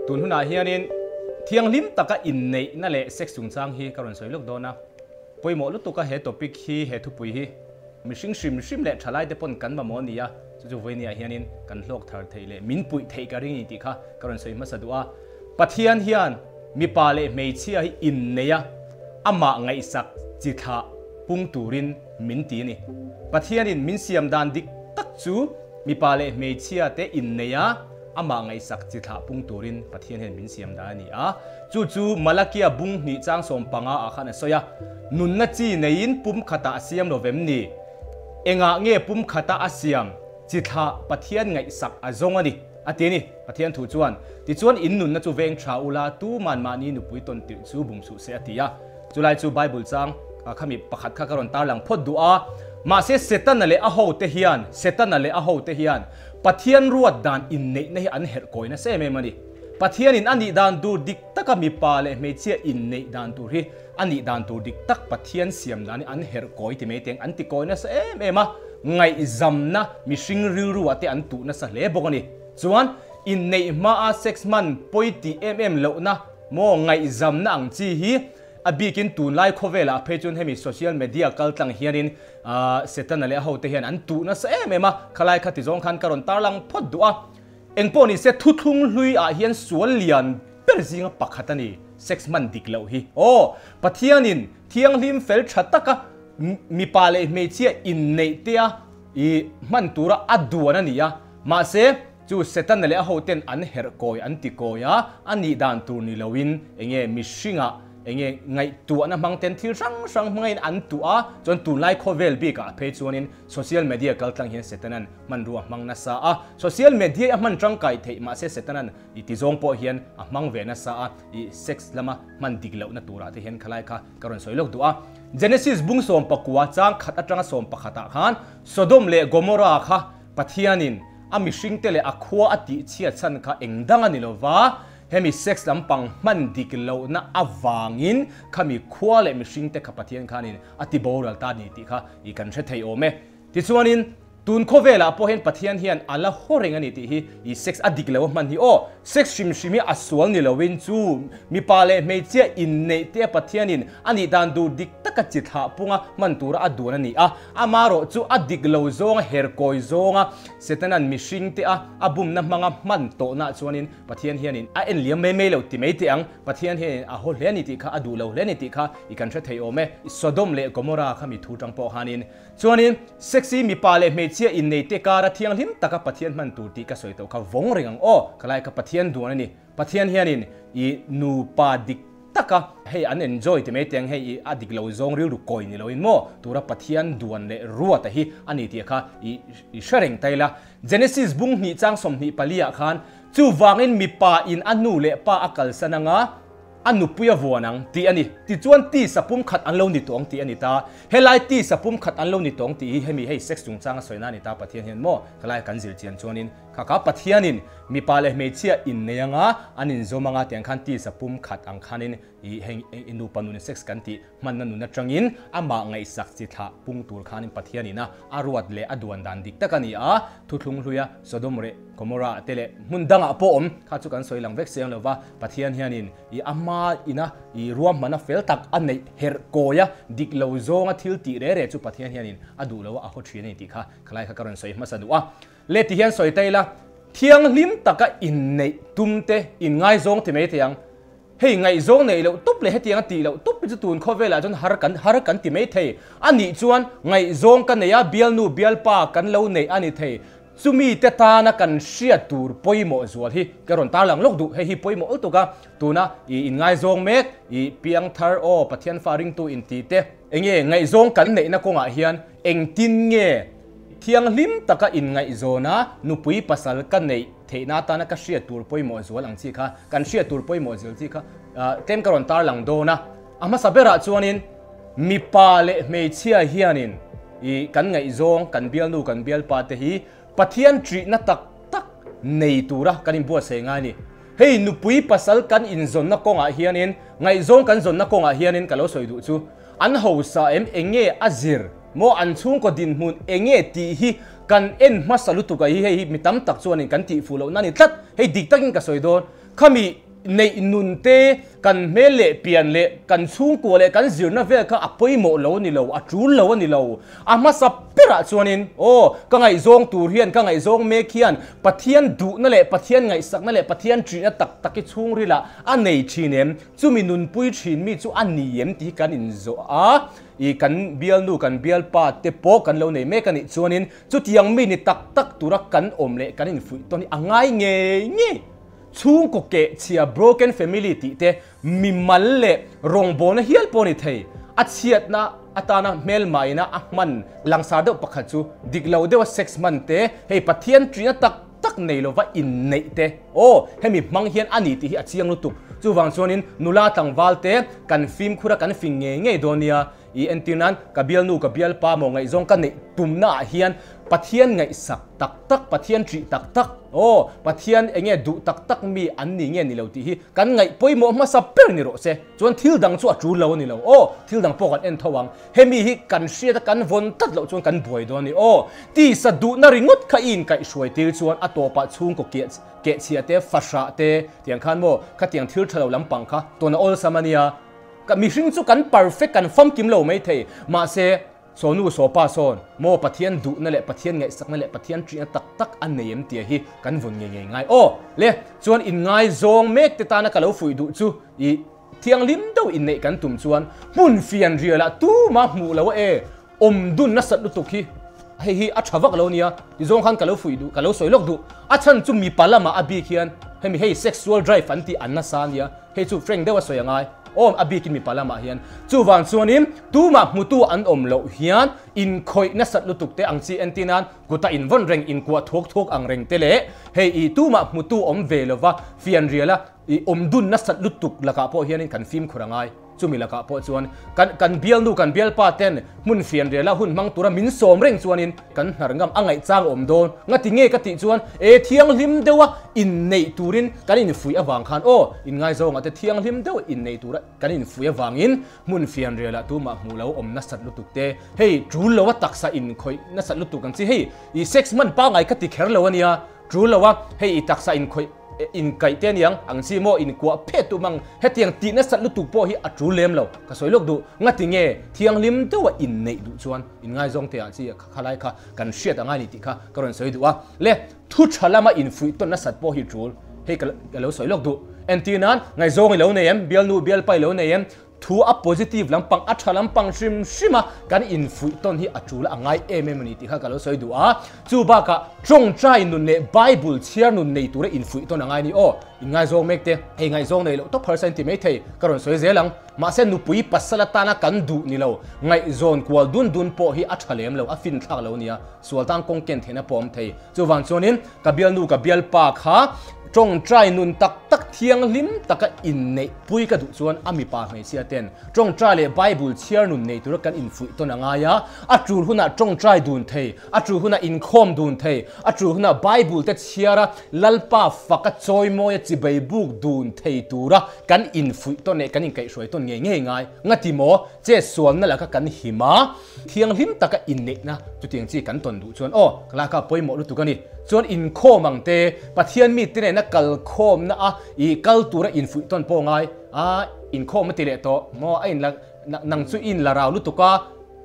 Tun hunah hianin thianghlim taka inneihna leh sex chungchang hi ka rawn sawi lawk dawn a. Pawimawh lutuka he topic hi, he thupui hi mihring hrim hrim leh thalaite pawn kan mamawh a ni a, chu chu vawinia hianin kan hlawk thar theih leh min puih theih ka ring ni tih kha ka rawn sawi hmasa duh a. Pathian hian mipa leh hmeichhia hi innei a, amah ngaihsak chi thlah pung turin min ti a ni. Pathianin min siam dan dik tak chu mipa leh hmeichhia te innei a, amah ngaihsak chi thlah pung turin Pathian hian min siam dan a ni a. Chu chu Malakia bung hnih chang 15 ah khan a sawi a, Nunna chi neiin pum khatah a siam lo vem ni? Engah nge pum khata a siam chi thlah Pathian ngaihsak a zawng a ni? A ti a ni. Pathian thu chuan, Tichuan in nunna chu veng tha ula, tuman mahni nupui tawn tirh chu bum suh se a ti a. Chulai chu Bible chang khami pakhat kha ka rawn tarlang phawt duh a. Mahse Setana leh a hote hian, Setana leh a hote hian Pathian ruat dan inneihna hi an herh kawi nasa em em a ni. Pathianin a nih dan tur dik taka mipa leh hmeichhia inneih dan tur hi a nih dan tur dik tak Pathian siam dan hi an herh kawi ti mai teng an ti kawi nasa em em a. Ngaihzamna mihring rilru ah te an tuh nasa hle bawk a ni. Chuan inneih hmaa sex hman pawi tih em em lohna maw ngaihzamna ang chi hi a bikin tunlai khawvelah a phei chuan hemi social media kal tlang hianin Setana leh a hote hian an tuh nasa em em a, khalai kha tizawng khan ka rawn tarlang phawt duh a. Engpawh nise thuthlung hlui ah hian sual lian ber zinga pakhat a ni sex hman dik loh hi. Aw, Pathianin thianghlim fel tha taka mipa leh hmeichhia inneih tea i hman tura a duan a ni a. Mahse, chu Setana leh a hoten an herh kawi an ti kawi a, a nih dan tur ni loin enge mihringah enge ngaihtuahna hmang ten thil hrang hrang hmangin an tuah a, chuan tunlai khawvel bikah phei chuanin social media kaltlang hian Setanan hmanrua hmang nasa a, social media a hman tangkai theih mahse Setanan i ti zawng pawh hian a hmang ve nasa a, i sex lama hman dik lohna turah te hian khalai kha ka rawn sawi lawk duh a. Genesis bung 19 chang khat atanga 11 ah khan Sodom leh Gomorrah kha Pathianin a mihringte leh a khua a tihchhiat chhan kha eng dang a ni lo va, hemi sex lampang hman dik lohna avangin khami khua leh mihringte kha Pathian khanin a ti boral ta ni tih kha i kan hre thei awm e. Tichuanin, tun khawvelah pawh hian Pathian hian a la haw reng a ni tih hi i sex a dik lo a hman hi aw. Sex hrim hrim hi a sual ni loin chu mipa leh hmeichhia inneih te a Pathianin a nih dan dur dik taka chi thlah punga hman tura a duan a ni a. Amarawh chu a dik lo zawnga her kawi zawnga Setana'n mihringte a a bumna hmanga hman tawhnaah chuanin Pathian hianin a en liam mai mai lo ti mai teh ang. Pathian hianin a haw hle a ni tih kha, a duh lo hle a ni tih kha i kan hre thei awm e. Sodom leh Gomorrah kha mi thu tang pawh khanin chuanin sexy mipa leh hmeichhia inneite kara thianghlim taka Pathian hman tur tih ka sawi tawh kha vawng reng ang aw. Khalai kha Pathian duan a ni. Pathian hianin i nupa dik taka hei an enjoy ti mai teng hei i a dik lo zawng rilru kawi ni loin maw tura Pathian duan leh ruata hi a ni tih kha i i hre reng ta ila. Genesis bung hnih chang 24 ah khan chuvangin mipa in a nu leh pa a kalsan anga a nupui a vuan ang tih a ni. Tichuan tisa pum khat an lo ni tawng tih a ni ta. Helai tisa pum khat an lo ni tawng tih hi hemi hei sex chungchang a sawina a ni ta Pathian hian maw khalai kan zir chian chuanin Kha kha Pathianin mipa leh hmeichhia innei anga an inzawm anga tiang khan tisa pum khat ang khanin i heng i nupa nun sex kan tih hmanna nun atangin amah ngaihsak chi thlah pung tur khanin Pathianin a a ruat leh a duan dan dik tak a ni a, thuthlung hluia Sodom leh Gomorrah te leh hmun dangah pawh awm kha chu kan sawi lang vek seng lova Pathian hianin i ama ina i ruahmanna fel tak a neih herh kawi a dik lo zawnga thil tih re re chu Pathian hianin a duh lo a a haw thin a ni tih kha khalai kha ka rawn sawi hmasa duh a. Le ti hian sawi ta ila, thianghlim taka inneih tum te, inngaizawng ti mai thei ang. Hei ngaihzawng neih loh tup leh hetianga tih loh tup hi chu tun khawvelah chuan har kan har kan ti mai thei. A nih chuan ngaihzawng ka nei a, bialnu bialpa kan lo neih a ni thei. Chumi te tana kan hriat tur pawimawh zual hi ka rawn tarlang lawk duh. Hei hi pawimawh lutuk a, tuna i inngaizawng mek, i piangthar aw Pathian fa ringtu inti te. Enge ngaihzawng kan neihna kawngah hian engtin nge Thianghlim taka inngaihzawn a, nupui pasal ka neih theihna atana ka hriat tur pawimawh zual ang chi kha, kan hriat tur pawimawh zual chi kha tlem ka rawn tarlang dawn a. A hmasa berah chuanin mipa leh hmeichhia hianin i kan ngaihzawng, kan bialnu, kan bialpa te hi Pathian ṭihna tak tak nei tura kan inbuatsaih ngai a ni. Hei nupui pasal kan inzawnna kawngah hianin, ngaihzawng kan zawnna kawngah hianin ka lo sawi duh chu, An hausa em enge a zir maw an chhungkaw dinhmun enge tih hi kan en hmasa lutuk a hi hei hi mi tam tak chuanin kan tih fuh lohna a ni tlat hei dik takin ka sawi dawn Khami neih nun te, kan hmel leh pian leh kan chhungkua leh kan zirna vel kha a pawimawh lo a ni lo, a tul lo a ni lo. A hmasa berah chuanin, aw, ka ngaihzawng tur hian, ka ngaihzawng mek hian Pathian duhna leh Pathian ngaihsakna leh Pathian ṭihna tak tak hi chhungrilah a nei ṭhin em? Chumi nunpui ṭhin mi chu a ni em tih hi kan inzawh a, i kan bialnu, kan bialpa te pawh kan lo nei mek a nih chuanin chutiang mi ni tak tak tura kan awm leh kan infuih tawn hi a ngai ngei ngei. Chhungkaw keh chhia broken family tih te mimal leh rawngbawlna hial pawh a ni thei. A chhiatna atana hmelmaina a hman langsar deuh pakhat chu dik lo deuha sex hman te, hei Pathian ṭihna tak tak nei lova inneih te, aw hemi hmang hian a ni tih hi a chiang lutuk. Chuvang chuanin nula tlangval te kan fimkhur a kan fing ngei ngei dawn nia. I entir nan ka bialnu ka bialpa maw ngaihzawng ka neih tumna ah hian Pathian ngaihsak tak tak, Pathian ṭih tak tak, aw Pathian enge duh tak tak mi an ni nge ni lo tih hi kan ngaih pawimawh hmasa ber ni rawh se. Chuan thil dang chu a ṭul lo a ni lo, aw thil dang pawh kan en tho ang. Hemi hi kan hriat a kan vawn tlat loh chuan kan buai dawn a ni, aw tisa duhna ringawt kha i inkaihhruai tir chuan a tawpah chhungkaw keh kehchhia te, fahrah te tiang khan maw khatiang thil ṭha lo lampang kha tawn a awlsam a nia. Ka mihring chu kan perfect kan famkim lo mai thei, mahse saw nu saw pa sawn maw Pathian duhna leh Pathian ngaihsakna leh Pathian ṭihna tak tak a nei em tia hi kan vun ngei ngei ngai aw le. Chuan inngaizawng mek te tana ka lo fuih duh chu i thianghlim deuh inneih kan tum chuan hmun fian rialah tuma hmuh lo a e awm dun nasat lutuk hi hei hi a tha vak lo nia tizawng khan ka lo fuih duh ka lo sawi lawk duh a chhan chu mipa lamah a bik hian hemi hei sexual drive an tih an nasa ania hei chu frank deuh a sawi a ngai awm a bikin mipa lamah hian chuvang chuanin tumah hmutu an awm loh hian inkhawih nasat lutuk te ang chi entir nan kuta invawn reng inkuah thuak thuak ang reng te leh hei i tumah hmutu awm ve lova fianriala i awm dun nasat lutuk lakah pawh hianin kan fimkhur a ngai. Chumi lakah pawh chuan kan kan bialnu kan bialpa ten hmun fian rela hun hmang tura min sawm reng chuanin kan hnar ngam a ngaihchang awm dawn. Ngati nge ka tih chuan e thianghlim deuha inneih turin kan infuih avang khan aw inngaizawngah te thianghlim deuha inneih tura kan infuih avangin hmun fian relah tumah hmuh lo awm nasat lutuk te hei tul loa taksa inkhawih nasat lutuk ang chi hei i sex hman pangai ka ti kher lo ania tul loa hei i taksa inkhawih Inkaih te aniang, ang chi maw inkuah phet tum ang, hetiang tih nasat lutuk pawh hi a tul lem lo, ka sawi lawk duh, ngati nge thianghlim deuha inneih duh chuan inngaizawng te ah chi khalai kha kan hriat angai ni tih kha ka rawn sawi duh a, le thu tha lama infuih tawn nasat pawh hi tul, hei ka lo sawi lawk duh, entir nan ngaihzawng i lo nei em, bialnu bialpa i lo nei em, Thu a positive lampang, a tha lampang hrim hrim a kan infuih tawn hi a tul a ngai em em a ni tih kha ka lo sawi duh a. Chu bakah tawngtai nun leh Bible chhiar nun nei tura infuih tawn a ngai ni aw. Inngaizawng mek te, hei ngaihzawng nei loh tawp harsa in ti mai thei, ka rawn sawi zel ang. Mahse nupui pasal atana kan duh ni lo, ngaihzawn kual dun dun pawh hi a tha lem lo, a fin thlak lo nia. Sual tan kawng ken theihna pawh awm thei. Chuvang chuanin ka bialnu ka bialpa kha tawngtai nun tak tak thianghlim taka inneih pui ka duh chuan a mipa hmeichhia ten tawngtai leh Bible chhiar nun nei tura kan infuih tawn a ngai a, a tul hunah tawngtai dun thei, a tul hunah inkhawm dun thei, a tul hunah Bible te chhiara Lalpa faka chawimawia chibai buk dun thei tura kan infuih tawn leh kan inkaihhruai tawn ngei ngei ngai. Ngati maw? Che sualna laka kan him a, thianghlim taka inneihna chutiang chi kan tawn duh chuan aw, ka laka pawimawh lutuk a ni. Chuan inkhawm ang te, Pathian mite nena kalkhawmna a i kal tura infuih tawn pawh ngai a, inkhawm a ti leh tawh maw, a inla nang chu i inla rau lutuk a,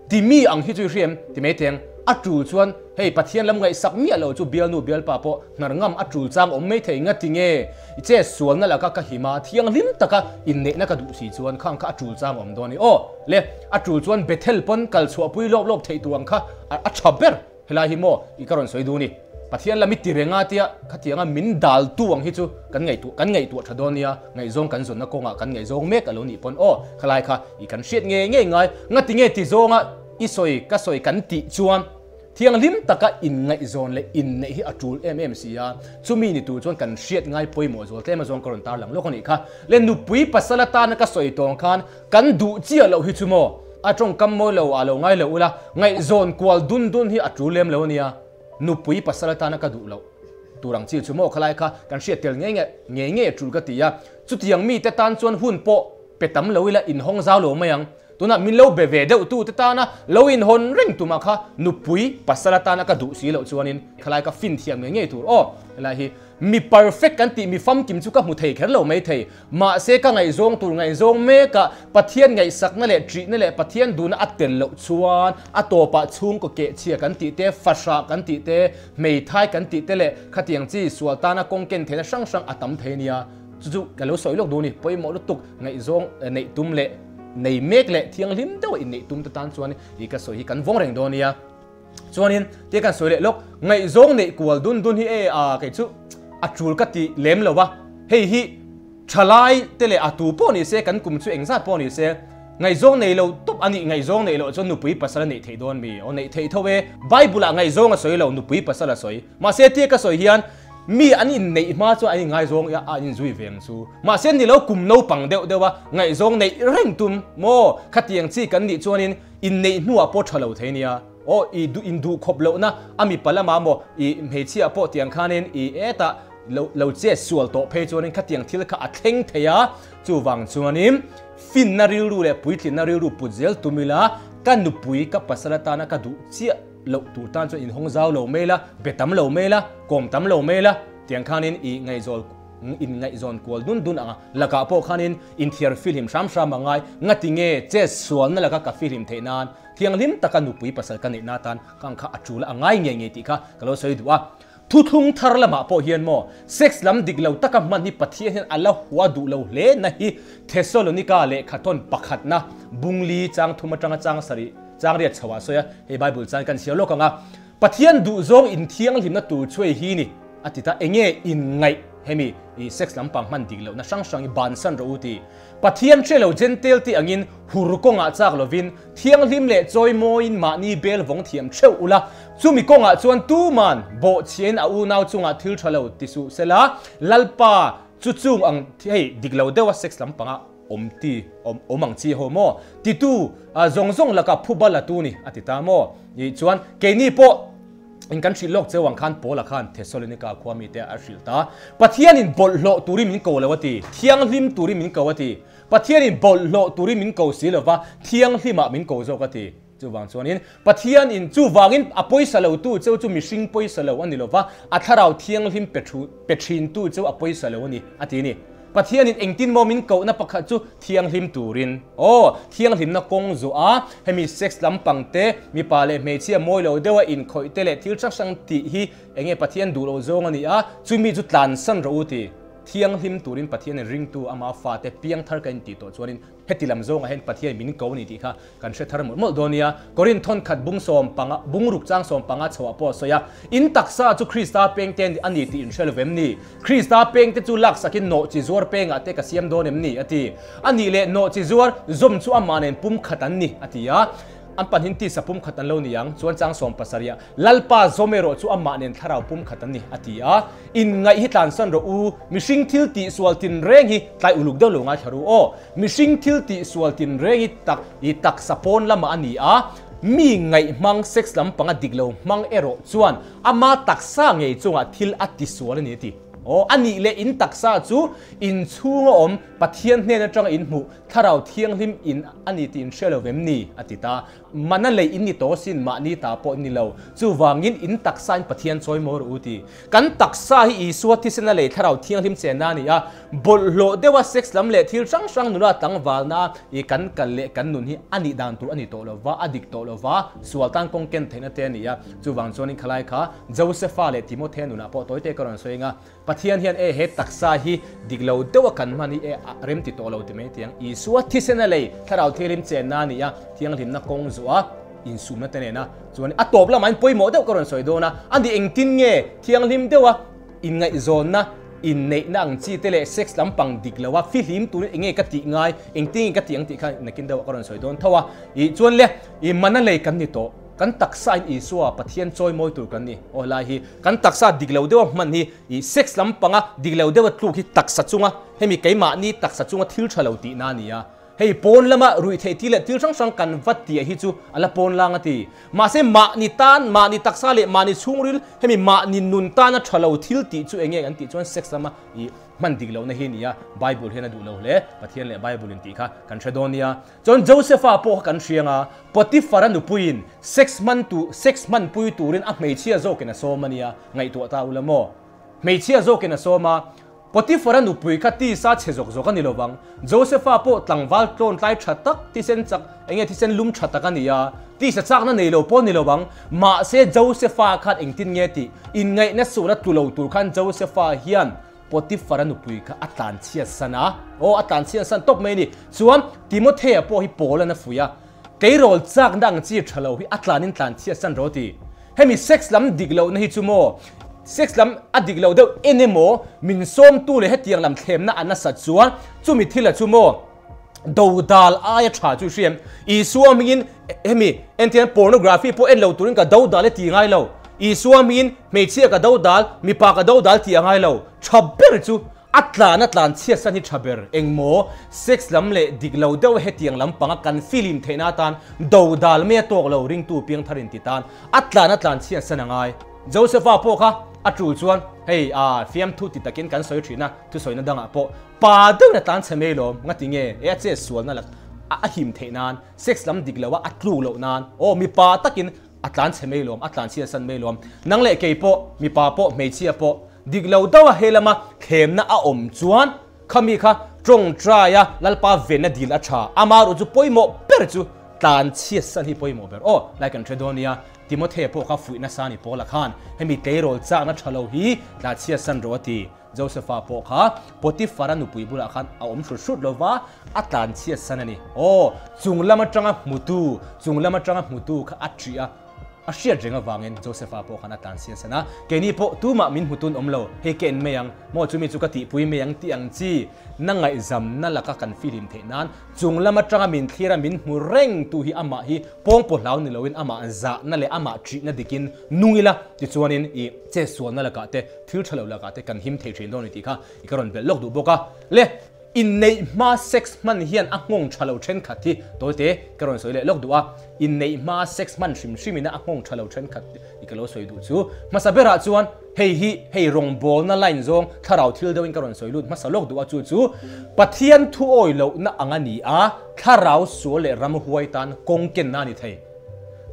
ti mi ang hi chu i hria em? Ti mai teng. A tul chuan hei Pathian lam ngaihsak miah lo chu bialnu bialpa pawh hnar ngam a tul chang awm mai thei nga ti nge i che sualna laka ka him a thianghlim taka inneihna ka duh si chuan khang kha a tul chang awm dawn i aw le a tul chuan Bethel pawn kal chhuahpui lawp lawp theih tur ang kha a tha ber helai hi maw i ka rawn sawi dun i Pathian lam i ti reng a tia khatianga min dal tu ang hi chu kan ngaihtuah kan ngaihtuah tha dawn nia ngaihzawng kan zawnna kawngah kan ngaihzawng mek a lo nih pawn aw khalai kha i kan hriat ngei ngei ngai nga ti nge ti zawnga I sawi ka sawi kan tih chuan thianghlim taka inngaihzawn leh inneih hi a tul em em si a, chumi ni tur chuan kan hriat ngai pawimawh zual tlem azawng ka rawn tarlang lawk a nih kha. Le nupui pasal atana ka sawi tawng khan kan duh chiah loh hi chu maw a tawngkam mawi lo ah lo ngai lo ula, ngaihzawn kual dun dun hi a tul lem lo a nia, nupui pasal atana ka duh loh tur ang chi chu maw khalai kha kan hriat tel ngei ngei ngei a tul ka ti a, chutiang mite tan chuan hun pawh pe tam lo ila inhawng zau lo mai ang. Tunah min lo be ve deuh tu te tana lo inhawn reng tumah kha nupui pasal atana ka duh si loh chuanin khalai ka fin thiam ngei ngei tur aw helai hi Mi perfect kan tih mi famkim chu ka hmu thei kher lo mai thei. Mahse ka ngaihzawng tur ngaihzawng mekah Pathian ngaihsakna leh ṭihna leh Pathian duhna a tel loh chuan a tawpah chhungkaw kehchhia kan tih te, fahrah kan tih te, hmeithai kan tih te leh khatiang chi sual tana kawng ken theihna hrang hrang a tam thei a nia. Chu chu ka lo sawi lawk duh a ni. Pawimawh lutuk ngaihzawng neih tum leh nei mek leh thianghlim deuha inneih tum te tan chuan i ka sawi hi kan vawng reng dawn a nia. Chuanin tia kan sawi leh lawk, ngaihzawng neih kual dun dun hi e a kei chu a tul ka ti lem lo va, hei hi thalai te leh a tu pawh ni se kan kum chu engzat pawh ni se ngaihzawng nei lo tawp a nih, ngaihzawng neih loh chuan nupui pasal a neih theih dawn mi? Aw neih theih tho e, Bible ah ngaihzawng a sawi lo, nupui pasal a sawi. Mahse tia ka sawi hian mi an inneih hma chuan an inngaizawng a an inzui ve ang chu. Mahse ni lo kum naupang deuh deuh a ngaihzawng neih reng tum maw? Khatiang chi kan nih chuanin Inneih hnuah pawh tha lo thei nia. Aw i duh in duh khawp lohna a mipa lamah maw i hmeichhia pawh tiang khanin i hetah lo lo che sual tawh phei chuanin khatiang thil kha a thleng thei a, chuvang chuanin finna rilru leh puitlinna rilru put zel tum ila ka nupui ka pasal atana ka duh chiah loh tur tan chuan inhawng zau lo mai la, be tam lo mai la, kawm tam lo mai la tiang khanin i ngaihzawl In ngaihzawn kual dun dun ang a, lakah pawh khanin inthiar fihlim hram hram a ngai. Ngati nge che sualna laka ka fihlim theih nan thianghlim taka nupui pasal ka neihna atan ka ang kha a tul a ngai ngei ngei tih kha ka lo sawi duh a. Thuthlung thar lamah pawh hian maw sex lam dik lo taka hman hi Pathian hian a la hua duh lo hle na hi Thessalonika lehkhathawn pakhatna bungli chang thum atanga chang sarih chang riat chhoah a sawi a, hei Bible chan kan chhiar lawk ang a. Pathian duhzawng inthianghlimna tur chuai hi ni a ti ta, enge inngaih hemi i sex lampang hman dik lohna hrang hrang i bansan rawh u ti. Pathian hre lo Gentail te angin hur kawngah chak lovin thianghlim leh chawimawiin mahni bel vawng thiam theuh ula, chumi kawngah chuan tuman bawhchhiain a unau chungah thil tha lo ti suh sela, Lalpa chu chung ang hei dik lo deuha sex lampangah Awm ti, awm, awm ang chi ho maw? Titu, a zawng zawng laka phuba la tu ni, a ti ta maw? Ih chuan, keini pawh in kan hrilh lawk cheu ang khan Paula khan Thessalonika khua mite a hrilh ta. Pathianin bawlhhlawh turin min ko lo a ti, thianghlim turin min ko a ti. Pathianin bawlhhlawh turin min ko si lova, thianghlimah min ko zawk a ti. Chuvang chuanin, Pathianin chuvangin a pawisa lotu cheu chu mihring pawisa lo a ni lova, a thlarau thianghlim pe thu, pe thintu cheu a pawisa lo a ni, a ti a ni. Pathianin engtin maw min kohna pakhat chu thianghlim turin, aw, thianghlimna kawng zawh a, hemi sex lampang te, mipa leh hmeichhia mawi lo deuha inkhawih te leh thil hrang hrang tih hi enge Pathian duh loh zawng a ni a, chumi chu tlansan rawh u ti. Thianghlim turin Pathianin ringtu ama fate piangthar ka intih tawh chuanin heti lam zawngah hian Pathian min ko a ni tih kha Kan hre thar mawlh mawlh dawn nia. Korinth thawnkhat bung sawm panga, bung ruk chang sawm panga chhoah pawh a sawi a, In taksa chu Krista pengte a ni tih in hre lo vem ni? Krista pengte chu laksakin nawhchi zuar pengah te ka siam dawn em ni? a ti. A nih leh nawhchi zuar zawm chu amah nen pum khat an ni, a ti a. An pahnin tisa pum khat an lo ni ang. Chuan chang sawm pasarih ah, Lalpa zawm erawh chu amah nen thlarau pum khat an ni, a ti a. Inngaih hi tlansan rawh u, mihring thil tihsual tinreng hi tlai uluk deuh lo ngaithla ru aw. Mihring thil tihsual tinreng hi tak i taksa pawn lamah a ni a, mi ngaih hmang sex lampang a dik lo hmang erawh chuan ama taksa ngei chungah thil a tisual a ni a ti. Aw, a nih leh in taksa chu inchhunga awm Pathian hnen atanga in hmuh Thlarau Thianghlim in a ni tih in hre lo vem ni? a ti ta. Mana lei in ni tawh sin mahni ta pawh ni lo. Chuvangin in taksa in Pathian chawi maw rawh u ti. Kan taksa hi Isua thisena lei Thlarau Thianghlim chenna a ni a, bawlhhlawh deuha sex lam leh thil hrang hrang nuna tlangvalna i kan kal leh kan nun hi a nih dan tur a ni tawh lova, a dik tawh lova, sual tan kawng ken theihna te a ni a. Chuvang chuanin khalai kha Josefa leh Timothea nunah pawh tawite ka rawn sawi eng a, Pathian hian e he taksa hi dik lo deuha kan hman hi e a rem ti tawh lo ti mai tiang. Isua thisena lei Thlarau Thianghlim chenna a ni a, thianghlimna kawng zuah a, insumna te nena chuan a tawp lamah in pawimawh deuh ka rawn sawi dawn a, a ni engtin nge thianghlim deuha inngaihzawnna, inneihna ang chi te leh sex lampang dik lo a fihlim turin enge ka tih ngai, engtin nge ka tih ang tih kha nakin deuhah ka rawn sawi dawn tho a. Ih chuan le, ih mana lei kan ni tawh. Kan taksa in Isua Pathian chawimawi tur kan ni. Aw helai hi kan taksa dik lo deuha hman hi ih sex lampanga dik lo deuha tluk hi taksa chunga hemi keimahni taksa chunga thil tha lo tihna a ni a. Hei pawn lama ruih theih thil leh thil hrang hrang kan va tih hi chu a la pawn lang a ti. Mahse mahni tan, mahni taksa leh mahni chhungril hemi mahni nun tana tha lo thil tih chu enge kan tih chuan sex lama ih hman dik lohna hi a ni a. Bible hian a duh lo hle. Pathian leh Bible in tih kha kan hre dawn nia. Chuan Josepha pawh kha kan hriang a, Potiphar-a nupuiin sex hman tu, sex hmanpui turin a hmeichhia zawkin a sawm a nia, ngaihtuah ta ula maw? Hmeichhia zawkin a sawm a, Potifara nupui kha tisa chhe zawk zawk a ni lovang. Josefa pawh tlangval tlawn tlai tha tak, thisen chak, enge thisen lum tha tak a ni a, tisa chakna nei lo pawh a ni lovang. Mahse Josefa khan engtin nge tih inngaihna sual a tlu lo tur khan Josefa hian Potifara nupui kha a tlanchhiat san a, aw a tlanchhiat san tawp mai a ni. Chuan Timothea pawh hi Paul-a'n a fuih a, Tleirawl chakna ang chi tha lo hi a tlanin tlan chhiat san rawh ti. Hemi sex lam dik lohna hi chu maw, sex lam a dik lo deuh en emaw, min sawmtu leh hetiang lam thlemna a nasat chuan chumi thila chu maw dodal aia tha chu i hria em? Isua hmingin hemi entian pornography pawh en lo turin ka dodal e ti ngai lo. Isua hmingin hmeichhia ka dodal, mipa ka dodal ti a ngai lo. Tha ber chu A tlan a tlan chhiat san hi tha ber. Engmaw, sex lam leh dik lo deuh hetiang lam panga kan film theihna atan do dal mai a tawk lo ringtu piangthar in ti tan a tlan a tlan chhiat san a ngai. Josepha pawh kha a tul chuan hei a fiamthu ti takin kan sawi thin a, thusawina dangah pawh pa deuhin a tlan chhe mai lawm, ngati nge e a chet sualna lak a him theih nan sex lam dik lo a a tluk loh nan aw mipa takin A tlan chhe mai lawm, a tlan chhiat san mai lawm. Nang leh kei pawh, mipa pawh, hmeichhia pawh, dik lo deuh a he lama thlemna a awm chuan khami kha tawngtai a Lalpa venna dil a tha. Ama erawh chu pawimawh ber chu tlan chhiat san hi pawimawh ber. Aw, lai kan hre dawn nia, Timothea pawh kha fuih nasa ni Paula khan hemi tleirawl chakna tha lo hi tlan chhiat san rawh a ti. Josepha pawh kha Potiphara nupui bulah khan a awm hrut hrut lo va, a tlanchhiat san a ni. Aw, chung lam atanga hmutu, chung lam atanga hmutu kha a ṭih a, a hriat reng avangin Josepha pawh khan a tlanchhiat san a. Keini pawh tumah min hmutun awm lo, hei ka en mai ang, maw chumi chu ka tihpui mai ang tih ang chi na ngaihzamna laka kan fihlim theih nan, chung lam atanga min thlir a min hmu rengtu hi amah hi pawngpaw hlau ni loin amah zahna leh amah ṭihna dikin nung ila, tichuanin i chetsualna lakah te, Thil tha lo lakah te kan him thei thin dawn a ni tih kha i ka rawn belh lawk duh bawk a. Le, inneih hma sex hman hian a nghawng tha lo thenkhat hi tawite ka rawn sawi leh lawk duh a. Inneih hma sex hman hrim hrim ina a nghawng tha lo thenkhat i ka lo sawi duh chu hmasa berah chuan hei hi hei rawngbawlna line zawng thlarau thil deuhin ka rawn sawi lut hmasa lawk duh a chu chu Pathian thu awi lohna ang a ni a, thlarau sual leh ramhuai tan kawng kenna a ni thei.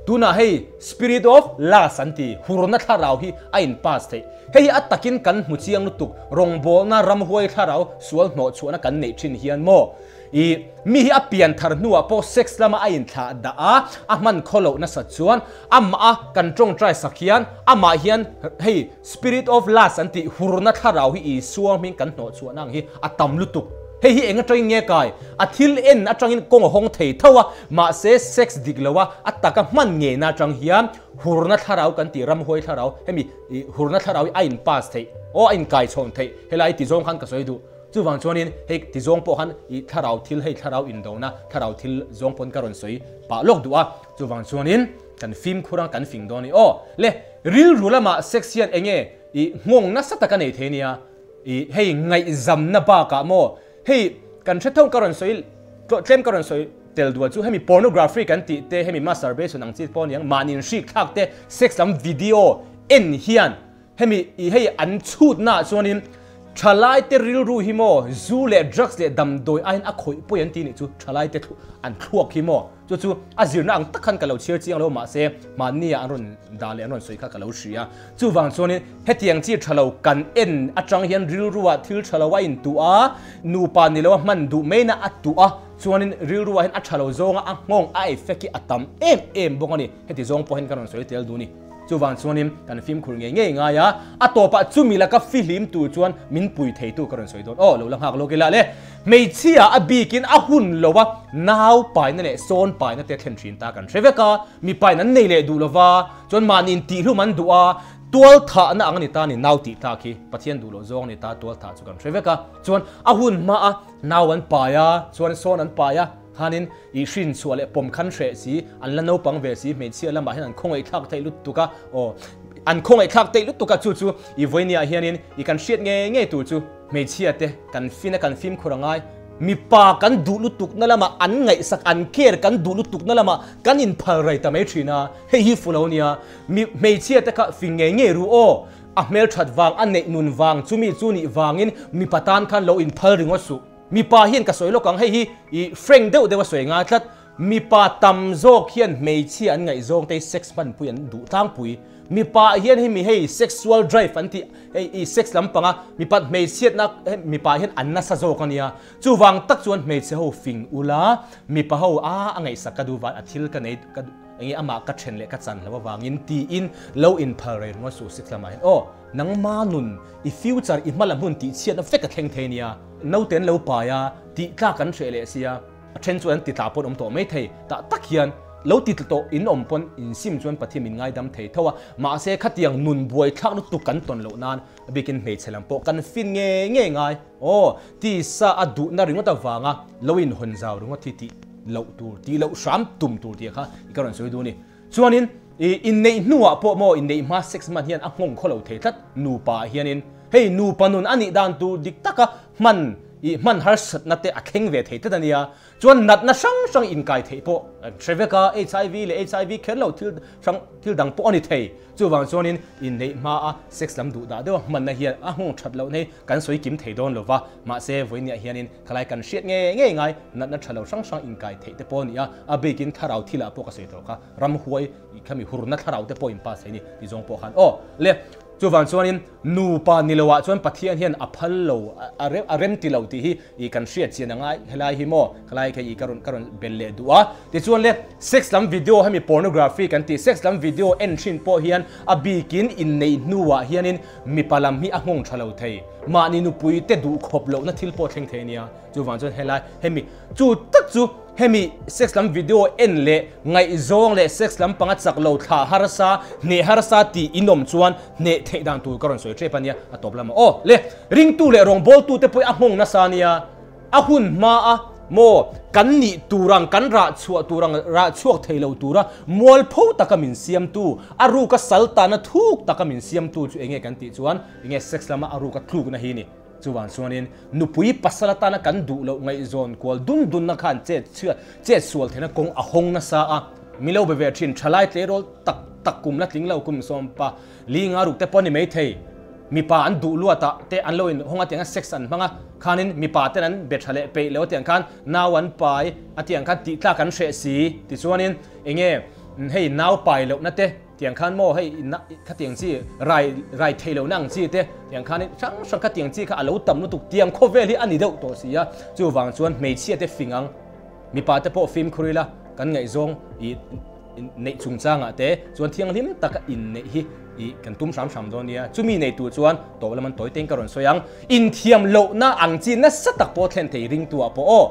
Tunah hei Spirit of Lust an ti, hurna thlarau hi a in pass theih. Hei hi a takin kan hmu chiang lutuk, rawngbawlna, ramhuai thlarau, sual hnawhchhuahna kan neih thin hian maw? I mi hi a pian thar hnuah pawh sex lama a inthlah dah a, a hman khaw loh nasat chuan amah a kan tawngtai sak hian amah hian hei Spirit of Lust an tih hurna thlarau hi Isua hming kan hnawhchhuahna ang hi a tam lutuk. Hei hi eng atangin nge kai? A thil en atangin kawng a hawng thei tho a, mahse sex dik lo a, a taka hman ngeina atang hian hurna thlarau kan tih ramhuai thlarau, hemi hurna thlarau hi a in pass theih, aw a in kai chhawn theih, helai ti zawng khan ka sawi duh. Chuvang chuanin hei ti zawng pawh khan i thlarau thil hei thlarau indona, thlarau thil zawng pawn ka rawn sawi pah lawk duh a, chuvang chuanin kan fimkhur ang kan fing dawn a ni. Aw le, rilru lamah sex hian enge i nghawng nasa tak a nei thei nia. I hei ngaihzamna bakah maw hei kan hre tho ka rawn sawi tlem ka rawn sawi tel dual chu hemi pornography kan tih te hemi masturbation ang chi pawh aniang mahni inhrik thlak te sex lam video en hian hemi i hei an chhutna ah chuanin thalai te rilru hi maw zu leh drugs leh damdawi aiin a khawih pawi an ti nih chu thalai te an thluak hi maw Chu chu a zirna ang tak khan ka lo chhiar chiang lo mahse hmanni ah an rawn dah leh an rawn sawi kha ka lo hria. Chuvang chuanin hetiang chi tha lo kan en atang hian rilru ah thil tha lo a intuh a, nupa ni lo a hman duh mai na a tuh a, chuanin rilru ah hian a tha lo zawnga a nghawng a effect hi a tam em em bawk a ni. Heti zawng pawh hian ka rawn sawi tel duh a ni. Chuvang chuanin kan fimkhur ngei ngei ngai a, a tawpah chumi laka fihlim tur chuan min pui theitu ka rawn sawi dawn. Aw, lo la nghak lawk ila le. Hmeichhia a bikin a hun lo a, nau paina leh sawn paina te thlen thin ta kan hre vek a, mipain an nei leh duh lova, chuan mahniin tihhlum an duh a, tual thahna ang a ni ta ni, nau tih tlak hi Pathian duh loh zawng a ni ta, tual thah chu kan hre vek a, chuan a hun hma a nau an pai a, chuan sawn an pai a. Khanin i hrin chhuah leh pawm khan hreh si, an la naupang ve si, hmeichhia lamah hian an khawngaih thlak theih lutuk a, aw, an khawngaih thlak theih lutuk a, chu chu i vawinia hianin i kan hriat ngei ngei tur chu hmeichhia te kan fin a kan fimkhur a ngai, mipa kan duh lutuk na lamah an ngaihsak an care kan duh lutuk na lamah kan inphal rei ta mai thin a, hei hi fu lo nia, mi hmeichhia te kha fing ngei ngei ru aw, a hmelthat vang a neih nun vang chumi chu nih vangin mipa tan khan lo inphal ringawt suh. Mipa hian ka sawi lawk ang, hei hi i frank deuh deuh a sawi ngai tlat. Mipa tam zawk hian hmeichhia an ngaihzawng te hi sex hmanpui an duh tlangpui. Mipa hian hemi hei sexual drive an tih hei i sex lampanga mipat hmeichhiatna mipa hian an nasa zawk a nia. Chuvang tak chuan hmeichhe ho fing ula, mipa ho a a ngaihsak ka duh van a thil ka nei ka enge amah ka then leh ka chan hlo avangin tiin lo inphal rei ringawt suh sex lamah hian aw nangma nun i future i hma lam hun tihchhiatna vek a thleng thei nia. Naute an lo pai a, tih tlak an hreh leh sia. A then chuan an ti tla pawn awm tawh mai thei. Tah tak hian lo ti tla tawh in awm pawn in sim chuan Pathian min ngaidam thei tho a. Mahse khatiang nun buaithlak lutuk kan tawn loh nan a bikin hmeichhe lam pawh kan fin ngei ngei ngai. Aw, tisa a duhna ringawt avanga lo inhawn zau ringawt hi tih loh tur, tih loh hram tum tur tih kha i ka rawn sawi duh a ni. Chuanin i inneih hnuah pawh maw inneih hma sex hman hian a nghawng khaw lo thei tlat nupa ah hianin hei nupa nun a nih dan tur dik taka hman i hman harsatna te a thleng ve thei tlat a nia. Chuan natna hrang hrang inkai theih pawh an hre vek a, HIV leh HIV kher lo thil hrang thil dang pawh a ni thei. Chuvang chuanin inneih hmaa sex lam duh dah deuha hmanna hian a nghawng that lohna hi kan sawi kim thei dawn lo va, mahse vawinia hianin khalai kan hriat ngei ngei ngai natna tha lo hrang hrang inkai theih te pawh a ni a, a bikin thlarau thilah pawh ka sawi tawh kha, ramhuai khami hurna thlarau te pawh in pass thei a ni tih zawng pawh khan aw le. Chuvang chuanin nupa ni loah chuan Pathian hian a phal lo, a rem ti lo tih hi i kan hriat chian a ngai helai hi maw, khalai kha i ka rawn ka rawn bel leh duh a. Tichuan le sex lam video hemi pornography kan tih sex lam video en thin pawh hian a bikin inneih hnuah hianin mipa lam hi a nghawng tha lo thei. Mahni nupui te duh khawp lohna thil pawh thleng thei a nia. Chuvang chuan helai hemi chu tak chu hemi sex lam video en leh ngaihzawng leh sex lam panga chak lo thlah harsa hneh harsa tih in awm chuan hneh theih dan tur ka rawn sawi tep a nia a tawp lamah aw le ringtu leh rawngbawltu te pawh a nghawng nasa a nia a hun hma a maw kan nih tur ang kan rah chhuah tur ang rah chhuak thei lo tura mualpho taka min siamtu a ruka sal tana thuk taka min siamtu chu enge kan tih chuan enge sex lama a ruka tlukna hi ni. Chuvang chuanin nupui pasal atana kan duh loh ngaihzawn kual dun dunna khan chet chhiat chet sual theihna kawng a hawng nasa a. Mi lo be ve thin thalai tleirawl tak tak kum la tling lo kum sawmpa li nga ruk te pawh a ni maithei. Mipa an duh luat ah te an lo in hawng a tiang a sex an hmang a khanin mipa ten an be tha leh peih lo a tiang khan nau an pai a tiang khan tih tlak an hreh si tichuanin enge hei nau pai lohna te Tiang khan maw hei khatiang chi rai rai thei lohna ang chi te tiang khanin hrang hrang khatiang chi kha a lo tam lutuk tiang khawvel hi a ni deuh tawh si a, chuvang chuan hmeichhia te fing ang mipa te pawh fimkhur ila kan ngaihzawng ih neih chungchangah te chuan thianghlim taka inneih hi ih kan tum hram hram dawn nia, chumi nei tur chuan tawh lam an tawi teng ka rawn sawi ang, inthiam lohna ang chi nasa tak pawh thlen thei ringtuah pawh aw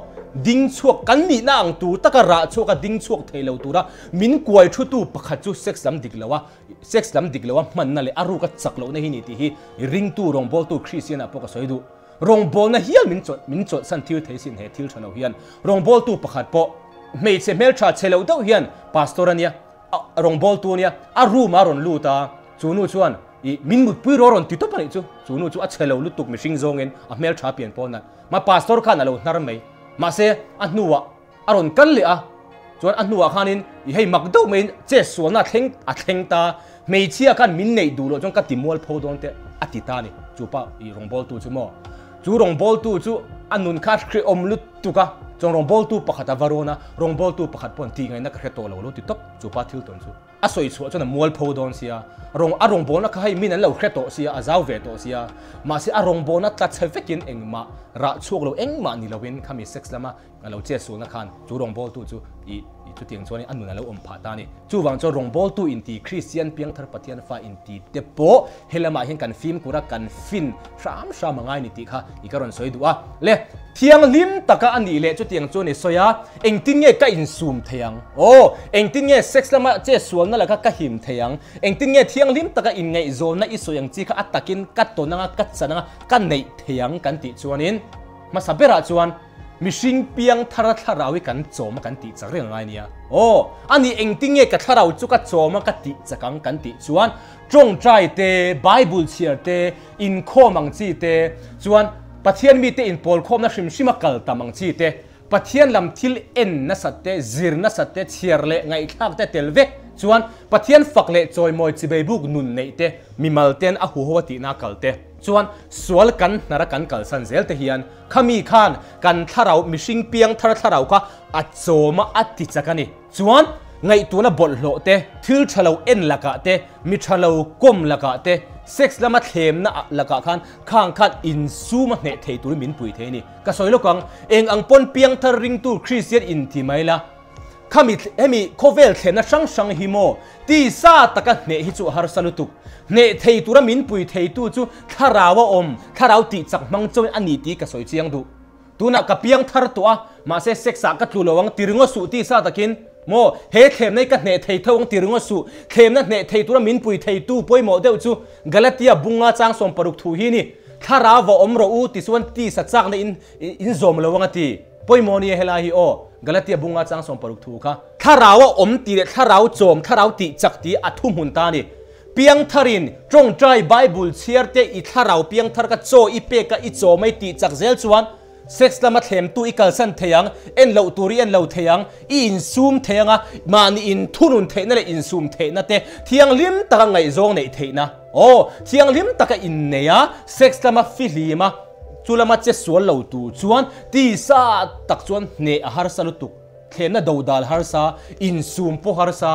ding chhuak kan nihna ang tur taka rah chhuak a ding chhuak thei lo tura Min kuai thutu pakhat chu sex lam dik lo a, sex lam dik lo a hmanna leh a ruk a chak lohna hi ni tih hi ringtu rawngbawltu Kristian ah pawh ka sawi duh. Rawngbawlna hial min chawlh min chawlhsan thil thei sin he thil tha lo hian rawngbawltu pakhat pawh hmeichhe hmeltha che lo deuh hian pastor a nia, a rawngbawltu a nia, a room ah a rawn lut a, chu nu chuan ih min mutpui rawh a rawn ti tawp a nih chu, chu nu chu a che lo lutuk mihring zawngin a hmeltha pian pawh nalh ma pastor khan a lo hnar mai mahse a hnuah A rawn kal leh a, chuan a hnuah khanin i hei mak deuh maiin che sualna a thleng a thleng ta, hmeichhia khan min neih duh loh chuan ka ti mual pho dawn te a ti ta a ni. Chu pa i rawngbawltu chu maw? Chu rawngbawltu chu a nun kha hrehawm lutuk a, chuan rawngbawltu pakhat a va rawn a, rawngbawltu pakhat pawh an tih ngaihna ka hre tawh lo lo ti tawp chu pa thil tawn chu. A sawi chhuah chuan a mualpho dawn sia, rawng a rawngbawlna kha hei min an lo hre tawh sia, a zau ve tawh sia, mahse a rawngbawlna tla chhe vekin engmah rah chhuak lo engmah ni loin khami sex lama a lo chet sualna khan chu rawngbawltu chu ih chutiang chuanin a nun a lo awm phah ta a ni. Chuvang chuan rawngbawltu inti Kristian piangthar Pathian fa inti te pawh he lamah hian kan fimkhur a, kan fin hram hram a ngai ni tih kha i ka rawn sawi duh a. Le, thianghlim taka a nih leh chutiang chuan i sawi a, engtin nge ka insum thei ang? Aw, engtin nge sex lama che sualna laka ka him thei ang? Engtin nge thianghlim taka inngaihzawnna i sawi ang chi kha a takin ka tawn anga, ka chan anga, ka neih thei ang kan tih chuanin hmasa berah chuan mihring piang thara thlarau hi kan chawm a kan tih chak reng a ngai nia. Aw, a nih engtin nge ka thlarau chu ka chawm a ka tih chak ang kan tih chuan Tawngtai te, Bible chhiar te, inkhawm ang chi te, chuan Pathian mite inpawlkhawmna hrim hrima kal tam ang chi te, Pathian lam thil en nasat te, zir nasat te, chhiar leh ngaihthlak te tel vek chuan Pathian fak leh chawimawi chibei buk nun neih te, mimal ten a huho a tihna kal te chuan sual kan hnar a kan kalsan zel te hian khami khan kan thlarau mihring piang thar thlarau kha a chawm a a ti chak a ni. Chuan ngaihtuahna bawlhhlawh te, thil tha lo en lakah te, mi tha lo kawm lakah te, sex lama thlemna lakah khan khang khan insum a hneh thei turin min pui thei a ni. Ka sawi lawk ang, eng ang pawn piangthar ringtu Kristian inti mai la, khami hemi khawvel thlenna hrang hrang hi maw tisa taka hneh hi chu a harsa lutuk. Hneh thei tura min pui theitu chu thlarau a awm, thlarau tihchak hmang chauhin a ni tih ka sawi chiang duh. Tunah ka piang thar tawh a, mahse sex ah ka tlu lo ang ti ringawt suh tisa takin, maw he thlemna hi ka hneh thei tho ang ti ringawt suh, thlemna hneh thei tura min pui theitu pawimawh deuh chu Galatia bunga chang 60 thu hi ni, Thlarau va awm rawh u ti chuan tisa chakna in in zawm lo ang a ti. Pawimawh nia helai hi aw, Galatia bunga chang 60 thu kha. Thlarau a awm tih leh thlarau chawm, thlarau tih chak tih a thuhmun ta a ni. Piangtharin, tawngtai Bible chhiar te i thlarau piangthar ka chaw i pek a i chaw mai tih chak zel chuan sex lama thlemtu i kalsan thei ang, en loh tur i en lo thei ang, i insum thei ang a, mahni inthunun theihna leh insum theihna te thianghlim taka ngaihzawng neih theihna, aw, thianghlim taka innei a, sex lama fihlim a, chu lama che sual lo tur chuan tisa tak chuan hneh a harsa lutuk, thlemna dodal harsa, insum pawh harsa.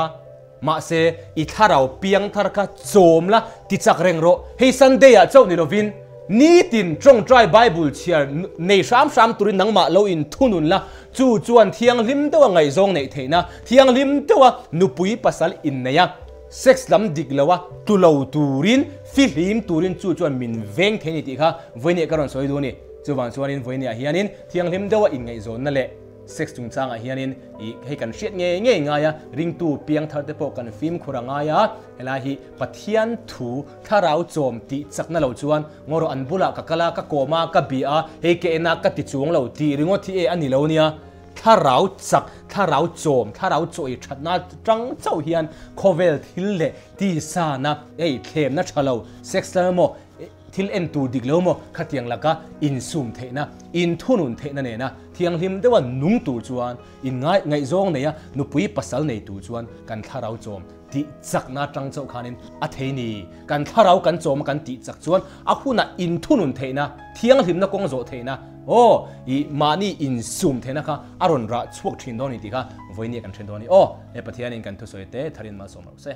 Mahse, i thlarau piangthar kha chawm la, ti chak reng rawh. Hei Sunday ah chauh ni lovin, nitin tawngtai Bible chhiar nei hram hram turin nangmah lo in thunun la, chu chuan thianghlim deuha ngaihzawng neih theihna, thianghlim deuha nupui pasal inneih a, sex lam dik loa tlu lo turin, fihlim turin chu chuan min veng thei a ni tih kha vawinia ka rawn sawi duh a ni. Chuvang chuanin vawinia hianin thianghlim deuha inngaihzawnna leh. Sex chungchangah hianin ih hei kan hriat ngei ngei ngai a, ringtu piangthar te pawh kan fimkhur a ngai a, helai hi Pathian thu thlarau chawm tih chakna lo chuan ngaw rawh an bulah ka kal a, ka kawm a, ka bih a, hei ka en a, ka ti chuang lo tih ringawt hi e a ni lo nia. Thlarau chak, thlarau chawm, thlarau chawi thatna tang chauh hian khawvel thil leh tisana hei thlemna tha lo, sex lam emaw, Thil en tur dik lo maw? Khatiang laka insum theihna, inthunun theihna nena thianghlim deuha nung tur chuan, inngai ngaihzawng neia nupui pasal nei tur chuan kan thlarau chawm tih chakna atang chauh khanin a thei ni. Kan thlarau kan chawma kan tih chak chuan a hunah inthunun theihna, thianghlimna kawng zawh theihna, aw, i mahni insum theihna kha a rawn rah chhuak thin dawn a ni tih kha vawinia kan then dawn a ni. Aw, he Pathianin kan thusawi te tharin malsawm rawh se.